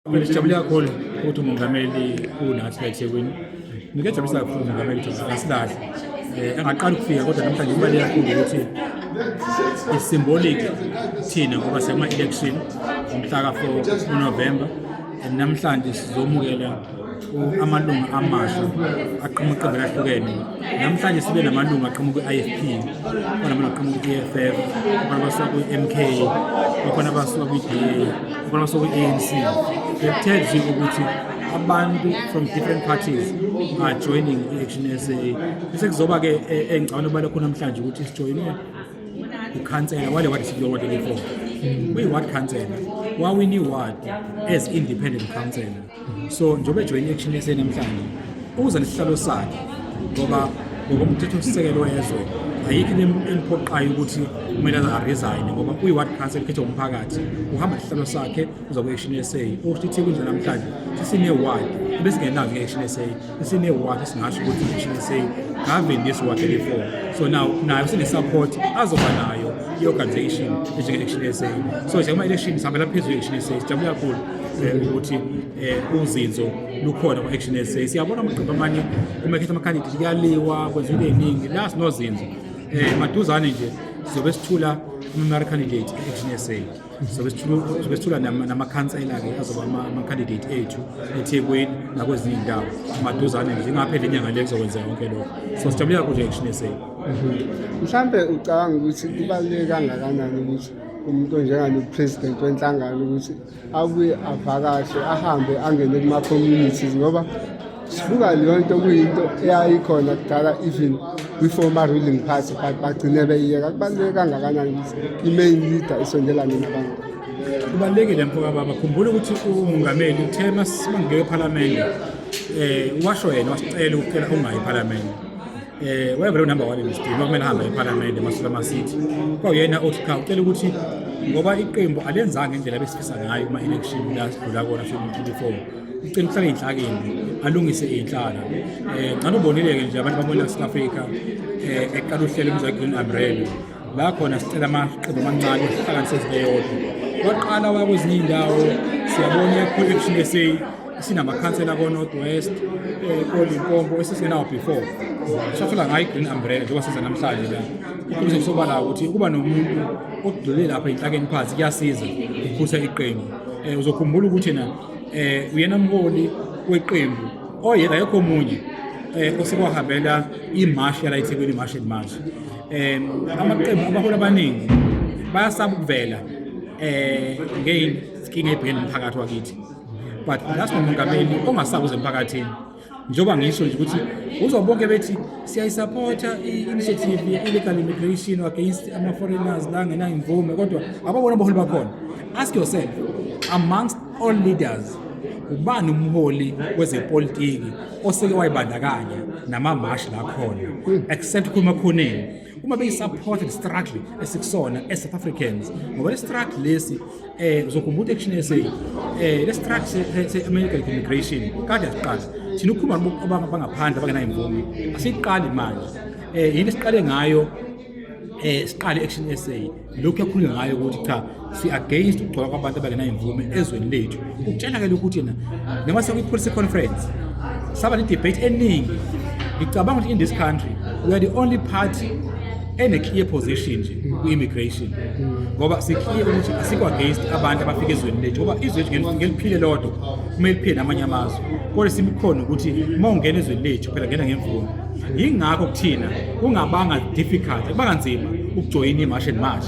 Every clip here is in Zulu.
Mina sijabule kakhulu ukuthi umongameli unathi la eThekwini. Ngikejabulisa kakhulu umongameli ukuthi akasilahle. Angaqala ukufika, kodwa namhlanje kubaluleke kakhulu ukuthi i-symbolic thina ngoba sekuma-election ngomhla ka-4 uNovember, and namhlanje sizomukela amalungu amasha aqhamuka iqembu elahlukene. Namhlanje sibe namalungu aqhamuka kwi-IFP, khona amalungu aqhamuka kwi-EFF, khona abasuka kwi-MK, bakhona abasuka kwi-DA, khona abasuka kwi-ANC. It tells you ukuthi abantu from different parties are joining i-Action SA. Bese kuzoba-ke engicabanga ukuba lokhu namhlanje ukuthi sijoyine ukhansela wale ward sikuyo, ward 84, uyi-ward councillor, wawina i-ward as independent councillor. So njengoba ejoyine i-Action SA namhlanje, uza nesihlalo sakhe, ngoba ngokomthethosisekelo wezwe ayikho into emphoqayo ukuthi kumele aze aresign, ngoba uyi-ward councillor ukhethwe umphakathi. Uhamba nesihlalo sakhe, uza kwi-Action SA. Okusho ukuthi iThekwini namhlanje sesine-ward ebesingenazo nge-Action SA, sesine-ward esingasho ukuthi i-Action SA govern this ward 34. So now nayo sine-support azoba nayo i-organization enjenge-Action SA. So nje kuma-election sihambela phezulu i-Action SA. Sijabule kakhulu ukuthi uzinzo lukhona ku-Action SA. Siyabona amaqembu amanye uma ekhetha ama-candidate kuyaliwa, kwenziwa into ey'ningi. La sinozinzo. Maduzane nje sizobe sithula ama candidate e-Action SA, sizobe sithula namakhansela-ke azoba ama-candidate ethu eThekwini nakwezinye iy'ndawo. Maduzane nje, ingapheli inyanga le, kuzokwenzeka konke lokho. So sijabule kakhulu nje-Action SA. Mhlambe ucabanga ukuthi kubaluleke kangakanani ukuthi umuntu onjengano-president wenhlangano ukuthi abuye avakashe, ahambe angene kuma-communities, ngoba sibuka leyo nto kuyinto eyayikhona kudala even kwi-former ruling party, but bagcine beyiyeka? Kubaluleke kangakanani ukuthi i-main leader isondelane nabantu? Kubalulekile, mfoka baba. Khumbula ukuthi umongameli uthe masingeke ephalamende, washo yena, wasicela ukucela ungayi ephalamende. Wayevele unumber 1 elistini, kwakumele ahambe ephalamende masula masithi kwawuyena othi cha, ucela ukuthi ngoba iqembu alenzanga indlela abesifisa ngayo kuma-election la sidlula kona 2024, ucela ukuhlala ey'nhlakeni, alungise iy'nhlaka. Ngicela ubonile-ke nje abantu babona South Africa eqala uhlelo olubizwa Green Umbrella, la khona sicela amaqembu amancane sihlanganise zibe yodwa. Waqala waya kwezinye iy'ndawo, siyabona iyakhula i-Action SA, sinamakhansela ko-North West, ko-Limpopo esesingenawo before. Sathola ngayo i-Green Umbrella njengoba senza namhlanje la. Kuqinisekisa kusobala ukuthi ukuba nomuntu odlule lapha ey'nhlakeni phansi kuyasiza ukukhulisa iqembu. Uzokhumbula ukuthi yena uyena mholi weqembu oyedwa, akekho omunye osekwahambela imashi yala eThekwini, iMarch and March. Amaqembu, abaholi abaningi bayasaba ukuvela ngey'nkinga ey'bhekene nomphakathi wakithi, but la sinomongameli ongasabi uze emphakathini. Njengoba ngisho nje ukuthi uzwa bonke bethi siyayisupporta i-initiative ye-illegal immigration against ama-foreigners la angenayo imvume, kodwa ababona abaholi bakhona. Ask yourself, amongst all leaders, ubani umholi wezepolitiki oseke wayibandakanya namamashi la khona, except khuluma khoneni uma beyi-support the struggle esikusona as South Africans? Ngoba le struggle lesi, uzokhumbula ukuthi Action SA, le struggle se-illegal immigration kade yasiqala thina. Ukukhuluma bangaphandle abangenayo imvume asiyiqali manje. Yini siqale ngayo? Siqale Action SA lokhu yakhulunywa ngayo ukuthi cha, si against ukugcwala kwabantu abangenayo imvume ezweni lethu. Ukutshela ke lokhu ukuthi yena noma sekuyi-policy conference saba ne-debate eningi. Ngicabanga ukuthi in this country we are the only party ene-clear position nje kwi-immigration, ngoba si-clear ukuthi asikho against abantu abafika ezweni lethu, ngoba izwe lethu ngeliphile lodwa, kumele liphile namanye amazwe, kodwa simikhona ukuthi uma ungena ezweni lethu phela ngena ngemvume. Yingakho kuthina kungabanga difficult, kubanga nzima ukujoyina i-March and March,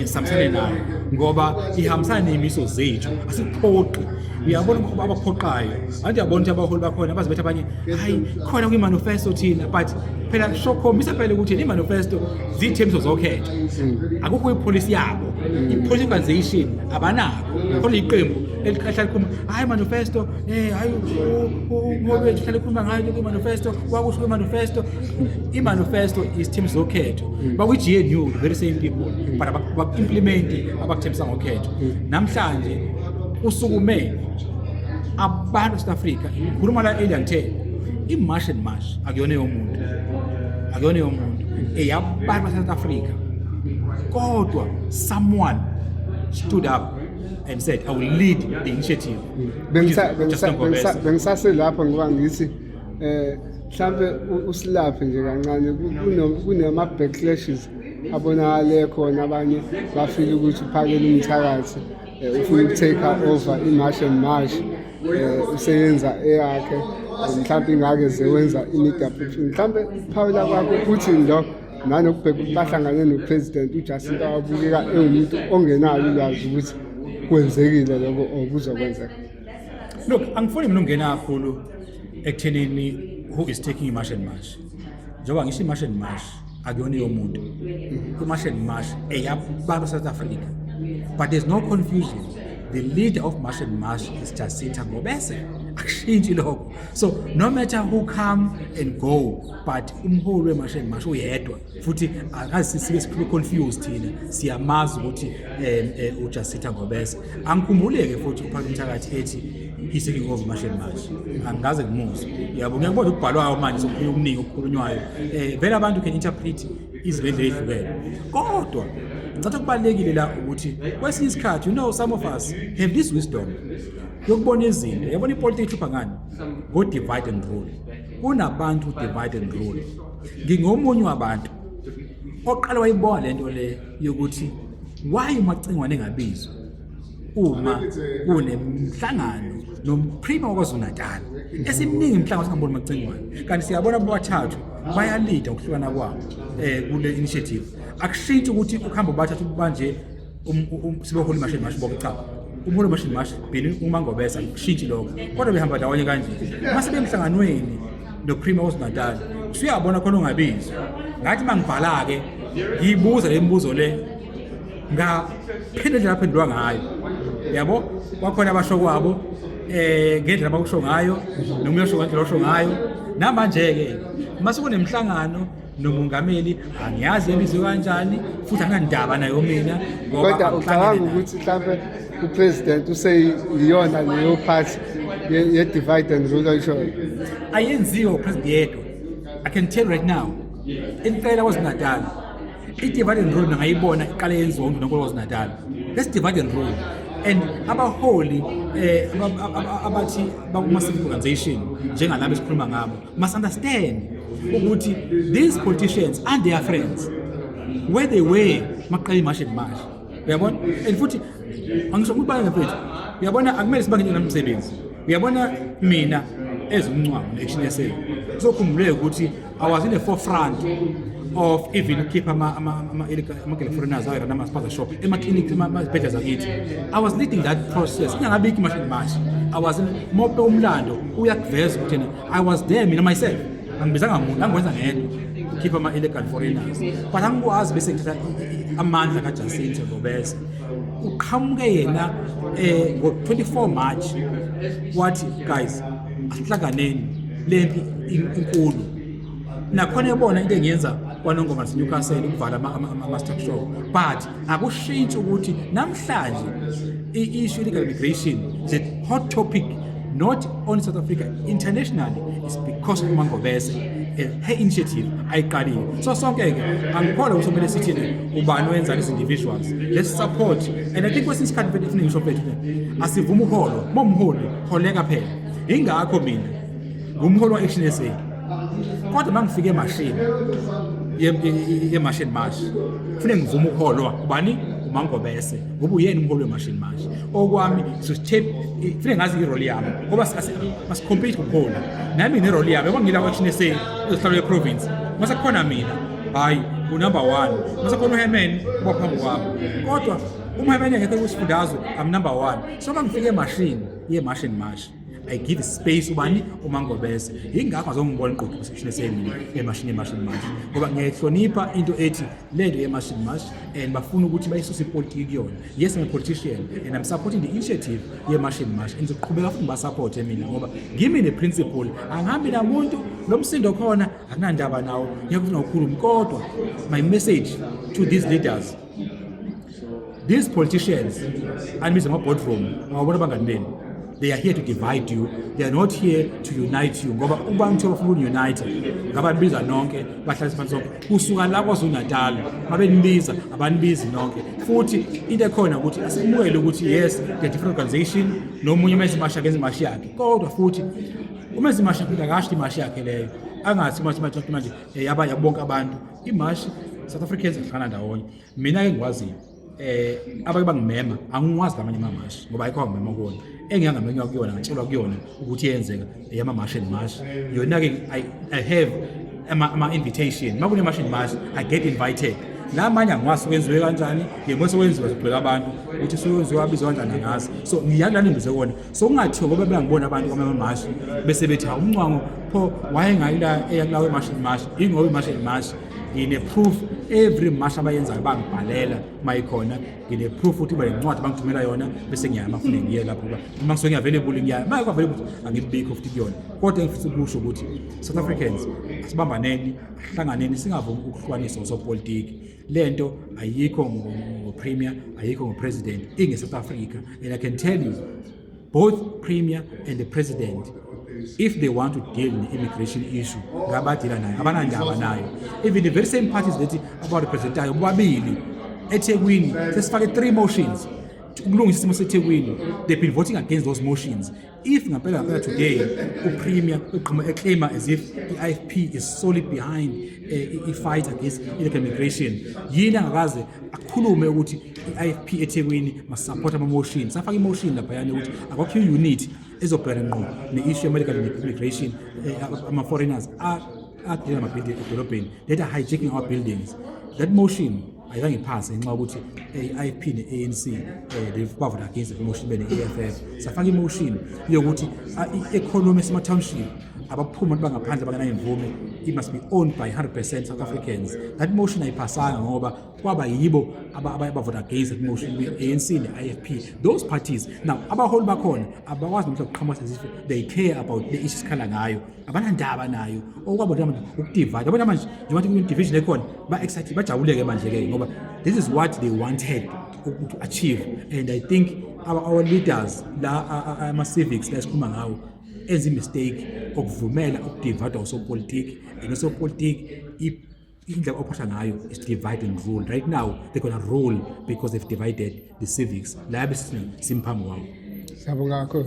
sihambisane nayo ngoba ihambisana ney'miso zethu, asikuphoqi. Uyabona ukuba abaphoqayo anti uyabona ukuthi abaholi bakhona baze bethi abanye, hayi khona kwi-manifesto thina, but phela shokhombisa phela ukuthi i-manifesto ziy'thembiso zokhetho, akukho ipolicy yabo, i-policy organization abanakho. Khona iqembu elihlala likhuluma, hayi manifesto, hayi umholi wethu uhlala ekhuluma ngayo kwi-manifesto, wakusho kwi-manifesto. I-manifesto isithembiso zokhetho. Bakwi-GNU, the very same people, but abaku-implementi abakuthembisa ngokhetho. Namhlanje usukume abantu South Africa. Ngikhuluma la earlier, ngithe i-March and March akuyona yomuntu, akuyona yomuntu, eyabantu base-South Africa, kodwa someone stood up. and said, "I will lead the initiative," which is Justin Ngobese. Bengisaselapho ngoba ngithi mhlambe usilaphe nje kancane kunama backlashes abonakale khona. Abanye bafila ukuthi uphakela umthakathi, ufuna uku-take over i-March and March, useyenza eyakhe, mhlawumbe ingake zewenza i-media briefing. Mhlawumbe phawula kwakho kuthini lokho, nanokubheka ukuthi bahlangane no-president uJacinta, wabukeka ewumuntu ongenalo ulwazi ukuthi kwenzekile lokho or kuzokwenzeka? Look, angifuni mina ukungena kakhulu ekuthenini who is taking i-March and March. Njengoba ngisho, i-March and March akuyona yomuntu. I-March and March eyabantu South Africa. But there's no confusion. The leader of March and March is Jacinta Ngobese. Akushintshi lokho. So no matter who come and go, but umholi we-March and March uyedwa. Futhi akazi sibe sikhulu confused thina. Siyamazi ukuthi uJacinta Ngobese. Angikhumbuleke futhi uphaka umthakathi ethi he's taking over March and March. Angikaze ngimuzwe. Yabo, ngiyakubona ukubhalwayo manje, sokukhulunywa okuningi okukhulunywayo. Vele abantu can interpret izinto ezihlukene. Kodwa ngicatha kubalekile la ukuthi kwesinye isikhathi, some of us have this wisdom yokubona izinto. Yabona, ipolitiki ihlupha ngani? Ngo divide and rule. Kunabantu divide and rule. Ngingomunye wabantu oqala wayibona lento le yokuthi why uMacingwane engabizwa uma kunemhlangano nomprima waKwaZulu Natal. Esiningi imihlangano singaboni Macingwane, kanti siyabona bobathathu bayalida ukuhlukana kwabo kule initiative. Akushintshi ukuthi ukuhamba bathathu banje sibehola i-March and March bonke, cha. Umholi we-March and March bhini uMangobese, akushintshi lokho, kodwa behamba ndawonye kanje. Mase bemhlanganweni noprima waKwaZulu Natal, usuyabona khona ungabizwa. Ngathi mangibhala-ke ngiyibuza le mibuzo le, ngaphendula indlela aphendulwa ngayo, yabo, kwakhona abasho kwabo ngendlela abakusho ngayo, noma uyosho ngendlela osho ngayo. Namanje-ke mase kunemhlangano nomongameli, angiyazi ebizwe kanjani futhi anginandaba nayo mina ngoba Kodwa angihlangene ucabanga nayo. ukuthi mhlawumbe upresident useyiyona leyo part ye-divide and rule oyishoyo? Ayenziwe upresident yedwa. I can tell right now, impela KwaZulu-Natal i-divide and rule ngayibona iqale yenziwa undunankulu KwaZulu-Natal. Let's divide and rule. And abaholi abathi bakuma-civic organization njengalabo esikhuluma ngabo must understand ukuthi these politicians and their friends, where they were maqala i-March and March, uyabona. And futhi angisho ukuthi bana mfethu, uyabona, akumele sibange nomsebenzi. Uyabona, mina ezumncwabo ne-Action SA, kuzokhumbuleka ukuthi I was in the forefront of even ukukhipha ama-illegal foreigners ayirana ama-spaza shop ema-clinics, emazibhedlela zakithi. I was leading that process ingangabikho i-March and March. I was in mope umlando uyakuveza ukuthi yena I was there mina myself, angibizanga muntu, angikwenza ngedwa ukhipha ama-illegal foreigners. But angikwazi bese ngithatha amandla kaJacinta Ngobese. Uqhamuke yena ngo-24 March wathi, "Guys, asihlanganeni, lempi inkulu." Nakhona ebona into engiyenza kwaNongoma naseNewcastle ukuvala ama-tuck shop, but akushintshi ukuthi namhlanje i-issue illegal immigration is a hot topic, not only South Africa, internationally. It's because of uMangobese, her initiative ayiqalile. So sonke-ke angikholwa ukuthi kumele sithini ubani wenzani as individuals. Let's support. And I think kwesinye isikhathi mfethu, ifuna ngisho mfethu, asivume uholo. Uma umholi, holeka phela. Ingakho mina ngumholi wa-Action SA, kodwa uma ngifike emashini ye-March and March, kufuneka ngivume ukuholwa ubani? UMangobese, ngoba uyena umholi we-March and March. Okwami so-tape kufuneka ngazi i-role yami, ngoba masi-compete kubuholi. Nami ngine-role yami, yabo. Ngila ku-Action SA ezihlalo ye-province, mase kukhona mina, hhayi, u-number one. Mase khona uHerman uba phambi kwami, kodwa uma uHerman engekho kwisifundazwe, I'm number one. So uma ngifike emashini ye-March and March, I give space ubani? UMangobese. Yingakho azongibona iqoqo section esemina emashini ye-March and March, ngoba ngiyayihlonipha into ethi lento ye-March and March and bafuna ukuthi bayisuse ipolitiki kuyona. Yes, I'm a politician and I'm supporting the initiative ye-March and March, and ngizoqhubeka futhi ngibasupporte mina ngoba ngimi ne-principle. Angihambi namuntu lo msindo khona, akunandaba nawo, ngiyakufuna ukukhuluma. Kodwa my message to these leaders, these politicians anibiza ama-boardroom, ungawabona abangani benu. They are here to divide you, they are not here to unite you, ngoba ubantu bafuna ukununite ngabanibiza nonke, bahlalise phansi sonke kusuka la KwaZulu-Natal. Mabenibiza, abanibizi nonke. Futhi into ekhona ukuthi asimukele ukuthi yes, the different organization, nomunye uma ezimasha akenza imashi yakhe, kodwa futhi uma ezimasha futhi akasho imashi yakhe leyo, angathi manje manje manje yaba yabonke abantu imashi. South Africans ahlangana ndawonye. Mina-ke ngikwaziyo abake bangimema, angiwazi lamanye amamashi ngoba ayikho angimema kuwona. Engingangamenywa kuyona, ngatshelwa kuyona ukuthi iyenzeka, eyama-March and March. Yona-ke I have ama-invitation. Uma kune-March and March, I get invited. La manye angiwazi kwenziwe kanjani, ngibona sekwenziwa, sigcwele abantu, ukuthi sekwenziwe abizwa kanjani angazi. So ngiyakulana ngibize kona, so kungathiwa ngoba bengibona abantu kwamamashi bese bethi, "Hawu, uMncwango pho wayengayila eya kulawo e-March and March?" Ingoba i-March and March ngine-proof, every march abayenzayo bangibhalela uma ikhona, ngine-proof ukuthi iba nencwadi bangithumela yona, bese ngiyaya uma kufanele ngiye lapho. Uma ngisuke ngi-available ngiyaya, uma available angibikho futhi kuyona. Kodwa engifisa ukusho ukuthi South Africans, asibambaneni, asihlanganeni, singavumi ukuhlukaniswa osopolitiki. Le nto ayikho ngo-premier, ayikho ngo-president, inge-South Africa. And I can tell you, both premier and the president, if they want to deal ne-immigration issue, ngabadila nayo, abanandaba nayo. Even the very same parties lethi abarepresentayo bobabili eThekwini, sesifake three motions ukulungisa isimo seThekwini, they've been voting against those motions. If ngampela ngampela today upremier uqhuma eclaima as if i-IFP is solely behind i-fight against illegal immigration, yini angakaze akhulume ukuthi i-IFP eThekwini must support ama-motion? Safaka i-motion laphayana ukuthi akwakhiwe i-unit ezobhekana ngqo ne-issue ye-illegal immigration, ama-foreigners adila nama-building edolobheni that are hijacking our buildings. That motion ayizange iphase ngenxa yokuthi i-IFP ne-ANC they bavote against the motion bene-EFF. Safaka i-motion yokuthi i-economy esema-township, abaphuma abantu bangaphandle bangenayimvume, it must be owned by 100% South Africans. That motion ayiphasanga ngoba kwaba yibo abavota against that motion, kwi-ANC ne-IFP, those parties. Now abaholi bakhona abakwazi nomhla ukuqhamuka as if they care about le issue sikhala ngayo, abanandaba nayo. Okwabo nje manje ukudivide, yabona manje njengoba kune-division ekhona, ba-excited, bajabuleke manje-ke ngoba this is what they wanted to achieve. And I think our leaders la, ama-civics la esikhuluma ngawo, enza i-mistake okuvumela ukudivide osopolitiki, and osopolitiki indlela ophatha ngayo is divide and rule. Right now they're gonna rule because they've divided the civics la bese simphambi kwabo. Siyabonga kakhulu.